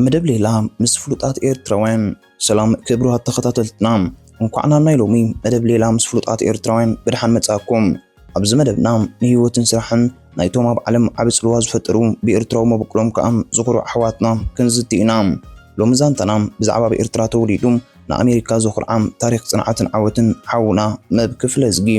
መደብ ሌላ ምስ ፍሉጣት ኤርትራውያን። ሰላም ክቡራት ተኸታተልትና፣ እንኳዕ ናብ ናይ ሎሚ መደብ ሌላ ምስ ፍሉጣት ኤርትራውያን ብደሓን መጻእኩም። ኣብዚ መደብና ንህይወትን ስራሕን ናይቶም ኣብ ዓለም ዓቢ ጽልዋ ዝፈጠሩ፣ ብኤርትራዊ መበቆሎም ከኣ ዝኾሩ ኣሕዋትና ክንዝቲ ኢና። ሎሚ ዛንታና ብዛዕባ ኣብ ኤርትራ ተወሊዱ ንኣሜሪካ ዘኹርዓ፣ ታሪኽ ጽንዓትን ዓወትን ሓውና መብ ክፍለዝጊ።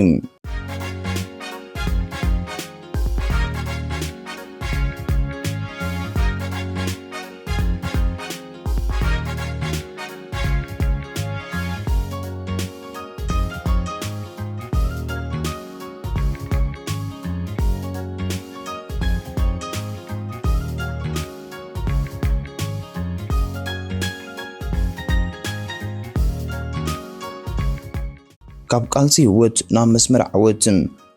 ካብ ቃልሲ ህይወት ናብ መስመር ዓወት፣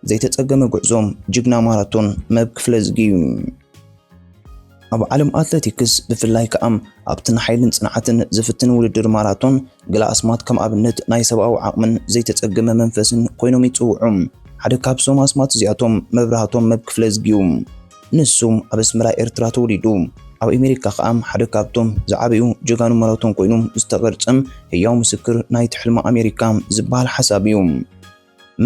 ዘይተጸገመ ጉዕዞ ጅግና ማራቶን መብ ክፍለዝጊ። ኣብ ዓለም ኣትሌቲክስ ብፍላይ ከኣ ኣብቲ ንሓይልን ጽንዓትን ዝፍትን ውድድር ማራቶን፣ ገለ ኣስማት ከም ኣብነት ናይ ሰብኣዊ ዓቕምን ዘይተጸገመ መንፈስን ኮይኖም ይጽውዑ። ሓደ ካብዞም ኣስማት እዚኣቶም መብራህቶም መብ ክፍለዝጊ እዩ። ንሱ ኣብ ኣስመራ ኤርትራ ተወሊዱ፣ ኣብ ኣሜሪካ ከኣ ሓደ ካብቶም ዝዓበዩ ጀጋኑ ማራቶን ኮይኑ ዝተቐርጸ ህያው ምስክር ናይቲ ሕልሚ ኣሜሪካ ዝበሃል ሓሳብ እዩ።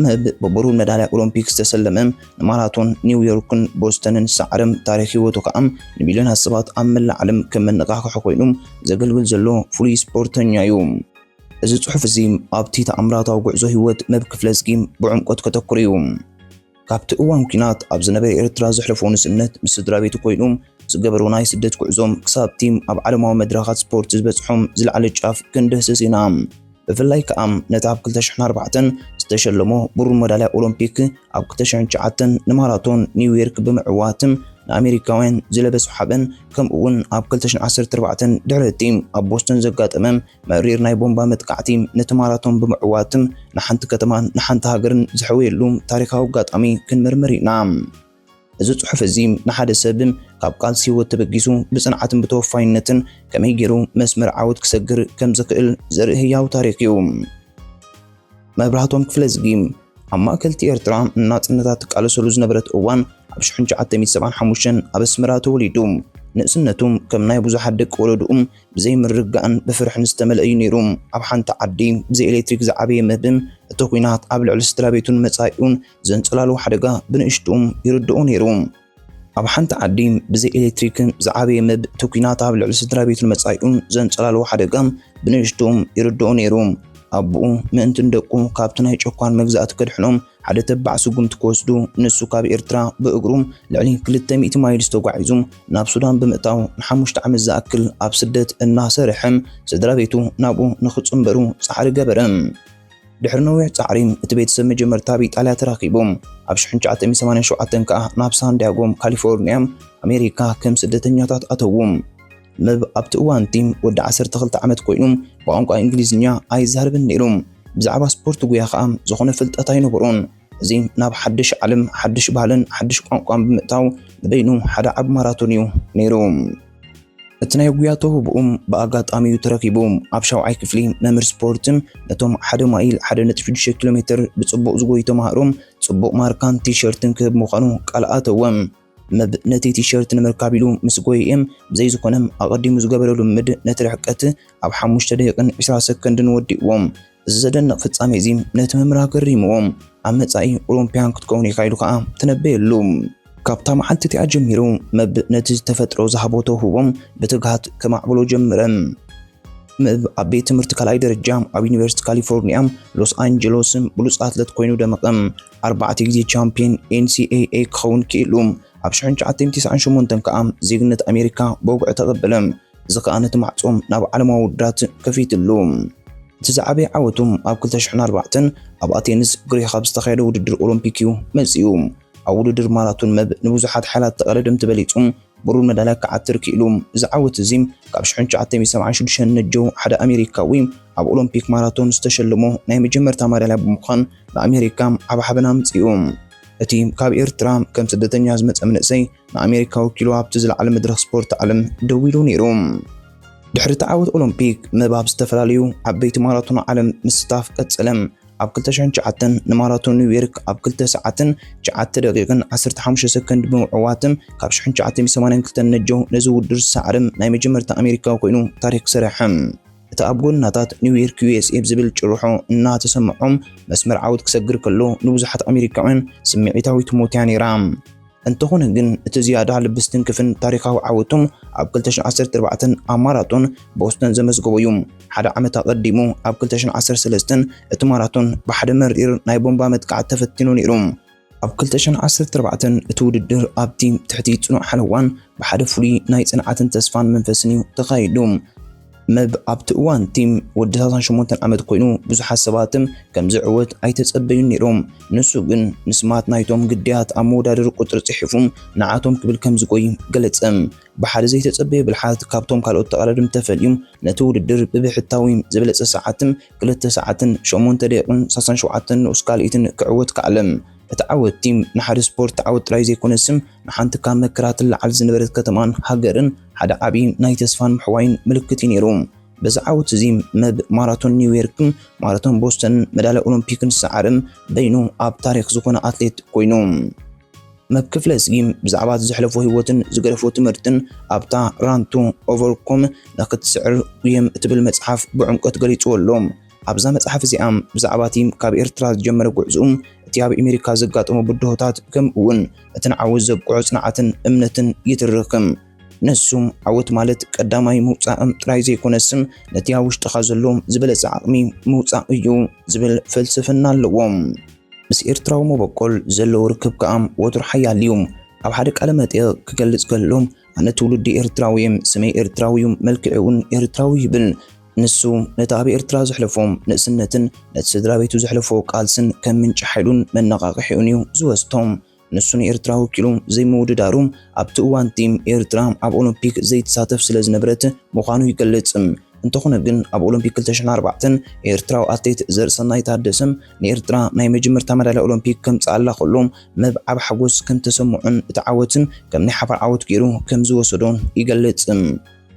መብ ብብሩር መዳልያ ኦሎምፒክ ዝተሰለመ፣ ንማራቶን ኒውዮርክን ቦስተንን ዝሰዓረ፣ ታሪኽ ህይወቱ ከኣ ንሚልዮናት ሰባት ኣብ መላእ ዓለም ከም መነቓቕሒ ኮይኑ ዘገልግል ዘሎ ፍሉይ ስፖርተኛ እዩ። እዚ ጽሑፍ እዚ ኣብቲ ተኣምራታዊ ጉዕዞ ህይወት መብ ክፍለዝጊ ብዕምቆት ከተኩር እዩ። ካብቲ እዋን ኲናት ኣብ ዝነበረ ኤርትራ ዘሕለፎ ንእስነት ምስ ስድራ ቤቱ ኮይኑ ዝገበሮ ናይ ስደት ጉዕዞ ክሳብቲ ኣብ ዓለማዊ መድረኻት ስፖርት ዝበጽሖ ዝለዓለ ጫፍ ክንድህስስ ኢና። ብፍላይ ከኣ ነቲ ኣብ ክልተ ሽሕን ኣርባዕተን ዝተሸለሞ ብሩር መዳልያ ኦሎምፒክ፣ ኣብ ክልተ ሽሕን ትሽዓተን ንማራቶን ኒውዮርክ ብምዕዋት ንኣሜሪካውያን ዝለበሶ ሓበን፣ ከምኡ እውን ኣብ ክልተ ሽሕን ዓሰርተ ኣርባዕተን ድሕሪ እቲ ኣብ ቦስተን ዘጋጠመ መሪር ናይ ቦምባ መጥቃዕቲ ነቲ ማራቶን ብምዕዋት ንሓንቲ ከተማን ንሓንቲ ሃገርን ዝሕወየሉ ታሪኻዊ ኣጋጣሚ ክንምርምር ኢና። እዚ ጽሑፍ እዚ ንሓደ ሰብ ካብ ቃልሲ ህይወት ተበጊሱ ብጽንዓትን ብተወፋይነትን ከመይ ገይሩ መስመር ዓወት ክሰግር ከም ዝኽእል ዘርኢ ህያው ታሪኽ እዩ። መብራህቶም ክፍለዝጊ ኣብ ማእከልቲ ኤርትራ ንናጽነታ ትቃለሰሉ ዝነበረት እዋን፣ ኣብ ሽሕን ትሽዓተ ሚእትን ሰብዓን ሓሙሽተን ኣብ ኣስመራ ተወሊዱ። ንእስነቱ ከም ናይ ብዙሓት ደቂ ወለድኡ ብዘይ ምርግጋእን ብፍርሕን ዝተመልአ እዩ ነይሩ። ኣብ ሓንቲ ዓዲ ብዘይ ኤሌክትሪክ ዝዓበየ መብም፣ እቲ ኲናት ኣብ ልዕሊ ስድራ ቤቱን መጻኢኡን ዘንጸላልዎ ሓደጋ ብንእሽትኡ ይርድኦ ነይሩ። ኣብ ሓንቲ ዓዲ ብዘይ ኤሌክትሪክ ዝዓበየ መብ፣ እቲ ኲናት ኣብ ልዕሊ ስድራ ቤቱን መጻኢኡን ዘንጸላልዎ ሓደጋ ብንእሽትኡ ይርድኦ ነይሩ። ኣቦኡ ምእንቲ ንደቁ ካብቲ ናይ ጨኳን መግዛእቲ ከድሕኖም ሓደ ተባዕ ስጉምቲ ክወስዱ፣ ንሱ ካብ ኤርትራ ብእግሩ ልዕሊ ክልተ ሚእቲ ማይልስ ተጓዒዙ ናብ ሱዳን ብምእታው ንሓሙሽተ ዓመት ዝኣክል ኣብ ስደት እናሰርሐ ስድራ ቤቱ ናብኡ ንኽጽንበሩ ጻዕሪ ገበረ። ድሕሪ ነዊሕ ጻዕሪ እቲ ቤተሰብ መጀመርታ ኣብ ኢጣልያ ተራኺቡ። ኣብ ሽሕን ትሽዓተ ሚእትን ሰማንያን ሸውዓተን ከኣ ናብ ሳንዲያጎ ካሊፎርኒያ ኣሜሪካ ከም ስደተኛታት ኣተዉ። መብ ኣብቲ እዋን እቲ ወዲ ዓሰርተ ክልተ ዓመት ኮይኑ ብቋንቋ እንግሊዝኛ ኣይዛረብን ነይሩ። ብዛዕባ ስፖርት ጉያ ከኣ ዝኾነ ፍልጠት ኣይነበሮን። እዚ ናብ ሓድሽ ዓለም፣ ሓድሽ ባህልን ሓድሽ ቋንቋን ብምእታው ንበይኑ ሓደ ዓቢ ማራቶን እዩ ነይሩ። እቲ ናይ ጉያ ተውህቦኡ ብኣጋጣሚ እዩ ተረኺቡ። ኣብ ሻውዓይ ክፍሊ መምህር ስፖርት ነቶም ሓደ ማይል፣ ሓደ ነጥቢ ሽዱሽተ ኪሎ ሜትር፣ ብጽቡቕ ዝጎዩ ተማሃሮ ጽቡቕ ማርካን ቲሸርትን ክህብ ምዃኑ ቃል ኣተወ። መብ ነቲ ቲሸርት ንምርካብ ኢሉ ምስ ጎየየ፣ ብዘይ ዝኾነ ኣቐዲሙ ዝገበሮ ልምምድ ነቲ ርሕቀት ኣብ ሓሙሽተ ደቂቕን ዕስራ ሰከንድን ወዲእዎ። እዚ ዘደንቕ ፍጻሜ እዚ ነቲ መምህር ኣገሪምዎ። ኣብ መጻኢ ኦሎምፒያን ክትከውን ኢኻ ኢሉ ከኣ ተነበየሉ። ካብታ መዓልቲ እቲኣ ጀሚሩ መብ ነቲ ተፈጥሮ ዝሃቦ ተውህቦ ብትግሃት ከማዕብሎ ጀመረ። መብ ኣብ ቤት ትምህርቲ ካልኣይ ደረጃ ኣብ ዩኒቨርሲቲ ካሊፎርኒያ ሎስ ኣንጀሎስ ብሉጽ ኣትለት ኮይኑ ደመቐ። ኣርባዕተ ግዜ ቻምፒዮን ኤን ሲ ኤ ኤ ክኸውን ክኢሉ። ኣብ ሽሕን ትሽዓተ ሚእትን ተስዓን ሸሞንተን ከኣ ዜግነት ኣሜሪካ ብወግዒ ተቐበለ። እዚ ከኣ ነቲ ማዕጾ ናብ ዓለማዊ ውድድራት ከፊትሉ። እቲ ዝዓበየ ዓወቱ ኣብ ክልተ ሽሕን ኣርባዕተን ኣብ ኣቴንስ ግሪኽ ኣብ ዝተኻየደ ውድድር ኦሎምፒክ እዩ መጺኡ። ኣብ ውድድር ማራቶን መብ ንብዙሓት ሓይላት ተቐዳደምቲ በሊጹ ብሩር መዳልያ ክዓትር ክኢሉ። እዚ ዓወት እዚ ካብ ሽሕን ትሽዓተ ሚእትን ሰብዓን ሽዱሽተን ነጀው ሓደ ኣሜሪካዊ ኣብ ኦሎምፒክ ማራቶን ዝተሸለሞ ናይ መጀመርታ ማዳልያ ብምዃን ንኣሜሪካ ዓቢ ሓበን ኣምጺኡ። እቲ ካብ ኤርትራ ከም ስደተኛ ዝመጸ መንእሰይ ንኣሜሪካ ወኪሉ ኣብቲ ዝለዓለ መድረኽ ስፖርት ዓለም ደው ኢሉ ነይሩ። ድሕሪ እቲ ዓወት ኦሎምፒክ መብ ኣብ ዝተፈላለዩ ዓበይቲ ማራቶን ዓለም ምስታፍ ቀጸለ። ኣብ ክልተ ሽሕን ትሽዓተን ንማራቶን ኒውዮርክ ኣብ ክልተ ሰዓትን ትሽዓተ ደቂቕን ዓሰርተ ሓሙሽተ ሰከንድ ብምዕዋትም ካብ ሽሕን ትሽዓተ ሚእትን ሰማንያን ክልተን ነጀው ነዚ ውድድር ዝሰዓረ ናይ መጀመርታ ኣሜሪካዊ ኮይኑ ታሪክ ሰረሐ። እቲ ኣብ ጎደናታት ኒውዮርክ ዩ ኤስ ኤ ዝብል ጭርሖ እናተሰምዖም መስመር ዓወት ክሰግር ከሎ ንብዙሓት ኣሜሪካውያን ስምዒታዊት ሞት እያ ነይራ። እንተኾነ ግን እቲ ዝያዳ ልቢ ዝትንክፍን ታሪኻዊ ዓወቶም ኣብ ክልተ ሽሕን ዓሰርተ ኣርባዕተን ኣብ ማራቶን ቦስተን ዘመዝገቦ እዩ። ሓደ ዓመት ኣቐዲሙ ኣብ ክልተ ሽሕን ዓሰርተ ሰለስተን እቲ ማራቶን ብሓደ መሪር ናይ ቦምባ መጥቃዕቲ ተፈቲኑ ነይሩ። ኣብ ክልተ ሽሕን ዓሰርተ ኣርባዕተን እቲ ውድድር ኣብቲ ትሕቲ ጽኑዕ ሓለዋን ብሓደ ፍሉይ ናይ ጽንዓትን ተስፋን መንፈስን እዩ ተኻይዱ። መብ ኣብቲ እዋን እቲ ወዲ ሰላሳን ሸሞንተን ዓመት ኮይኑ ብዙሓት ሰባት ከም ዝዕወት ኣይተጸበዩን ነይሮም። ንሱ ግን ንስማት ናይቶም ግዳያት ኣብ መወዳደሪ ቁጽሪ ጽሒፉ ንዓቶም ክብል ከም ዝጎይ ገለጸ። ብሓደ ዘይተጸበየ ብልሓት ካብቶም ካልኦት ተቐዳደምቲ ተፈልዩ ነቲ ውድድር ብብሕታዊ ዝበለጸ ሰዓት ክልተ ሰዓትን ሸሞንተ ደቂቕን ሰላሳን ሸውዓተን ንኡስ ካልኢትን ክዕወት ከኣለ። እቲ ዓወት እቲ ንሓደ ስፖርት ዓወት ጥራይ ዘይኮነስ ንሓንቲ ካብ መከራ ትለዓል ዝነበረት ከተማን ሃገርን ሓደ ዓቢ ናይ ተስፋን ምሕዋይን ምልክት እዩ ነይሩ። በዚ ዓወት እዚ መብ ማራቶን ኒውዮርክን ማራቶን ቦስተንን መዳልያ ኦሎምፒክን ዝሰዓረ በይኑ ኣብ ታሪኽ ዝኾነ ኣትሌት ኮይኑ። መብ ክፍለዝጊ ብዛዕባ እቲ ዘሕለፎ ህይወትን ዝገደፎ ትምህርትን ኣብታ ራንቱ ኦቨርኮም ንክትስዕር ጉየም እትብል መጽሓፍ ብዕምቆት ገሊጽዎ ኣሎ። ኣብዛ መጽሓፍ እዚኣ ብዛዕባ እቲ ካብ ኤርትራ ዝጀመረ ጉዕዞኡ፣ እቲ ኣብ ኣሜሪካ ዘጋጠሞ ብድሆታት፣ ከምኡ እውን እቲ ንዓወት ዘብቅዖ ጽንዓትን እምነትን ይትርኽ። ንሱ ዓወት ማለት ቀዳማይ ምውጻእም ጥራይ ዘይኮነስ ነቲ ኣብ ውሽጥኻ ዘሎ ዝበለጸ ዓቕሚ ምውጻእ እዩ ዝብል ፍልስፍና ኣለዎ። ምስ ኤርትራዊ መበቆል ዘለዎ ርክብ ከኣ ወትሩ ሓያል እዩ። ኣብ ሓደ ቃለ መጠይቕ ክገልጽ ከሎ፣ ኣነ ትውልዲ ኤርትራዊ እየ፣ ስመይ ኤርትራዊ እዩ፣ መልክዐይ እውን ኤርትራዊ ይብል። ንሱ ነቲ ኣብ ኤርትራ ዘሕለፎ ንእስነትን ነቲ ስድራ ቤቱ ዘሕለፎ ቃልስን ከም ምንጪ ሓይሉን መነቓቕሒኡን እዩ ዝወስዶ። ንሱ ንኤርትራ ወኪሉ ዘይምውድዳሩ ኣብቲ እዋን እቲ ኤርትራ ኣብ ኦሎምፒክ ዘይትሳተፍ ስለ ዝነበረት ምዃኑ ይገልጽ። እንተኾነ ግን ኣብ ኦሎምፒክ ክልተ ሽሕን ኣርባዕተን ኤርትራዊ ኣትሌት ዘርእሰናይ ታደሰ ንኤርትራ ናይ መጀመርታ መዳልያ ኦሎምፒክ ከምጽኣላ ከሎ መብ ዓቢ ሓጎስ ከም ተሰምዖን እቲ ዓወትን ከም ናይ ሓባር ዓወት ገይሩ ከም ዝወሰዶን ይገልጽ።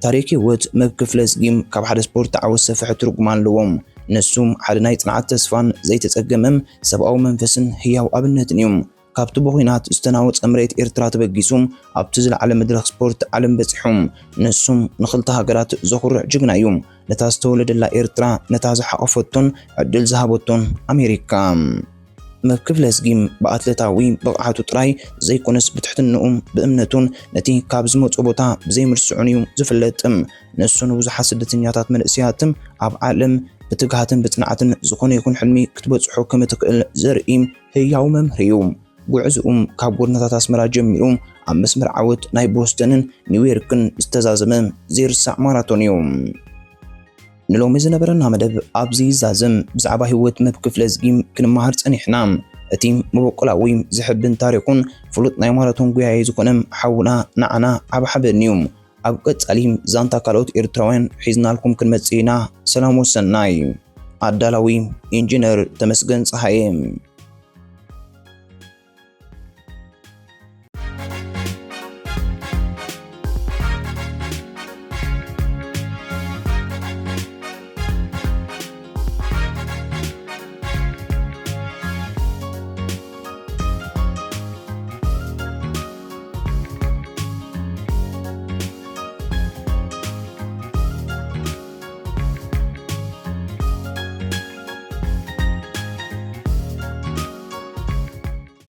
ታሪክ ህይወት መብ ክፍለዝጊ ካብ ሓደ ስፖርት ዓወት ዝሰፍሐ ትርጉም ኣለዎ። ንሱ ሓደ ናይ ጽንዓት ተስፋን ዘይተጸገመ ሰብኣዊ መንፈስን ህያው ኣብነትን እዩ። ካብቲ ብኹናት ዝተናወጸ መሬት ኤርትራ ተበጊሱ ኣብቲ ዝለዓለ መድረኽ ስፖርት ዓለም በጺሑ። ንሱ ንኽልተ ሃገራት ዘኹርዕ ጅግና እዩ። ነታ ዝተወለደላ ኤርትራ፣ ነታ ዝሓቖፈቶን ዕድል ዝሃበቶን ኣሜሪካ። መብ ክፍለዝጊ ብኣትለታዊ ብቕዓቱ ጥራይ ዘይኮነስ ብትሕትንኡ፣ ብእምነቱን ነቲ ካብ ዝመጾ ቦታ ብዘይምርስዑን እዩ ዝፍለጥ። ንሱ ንብዙሓት ስደተኛታት መንእሰያት ኣብ ዓለም ብትግሃትን ብጽንዓትን ዝኾነ ይኹን ሕልሚ ክትበጽሖ ከም እትኽእል ዘርኢ ህያው መምህር እዩ። ጉዕዝኡ ካብ ጎደናታት ኣስመራ ጀሚሩ ኣብ መስመር ዓወት ናይ ቦስተንን ኒውዮርክን ዝተዛዘመ ዘይርሳዕ ማራቶን እዩ። ንሎሚ ዝነበረና መደብ ኣብዚ ይዛዘም። ብዛዕባ ህይወት መብ ክፍለዝጊ ክንመሃር ጸኒሕና። እቲ መበቆላዊ ዘሕብን ታሪኹን ፍሉጥ ናይ ማራቶን ጉያየ ዝኾነ ሓውና ንዓና ዓቢ ሓበን እዩ። ኣብ ቀጻሊ ዛንታ ካልኦት ኤርትራውያን ሒዝናልኩም ክንመጽእ ኢና። ሰላም ወሰናይ። ኣዳላዊ ኢንጂነር ተመስገን ጸሃየ።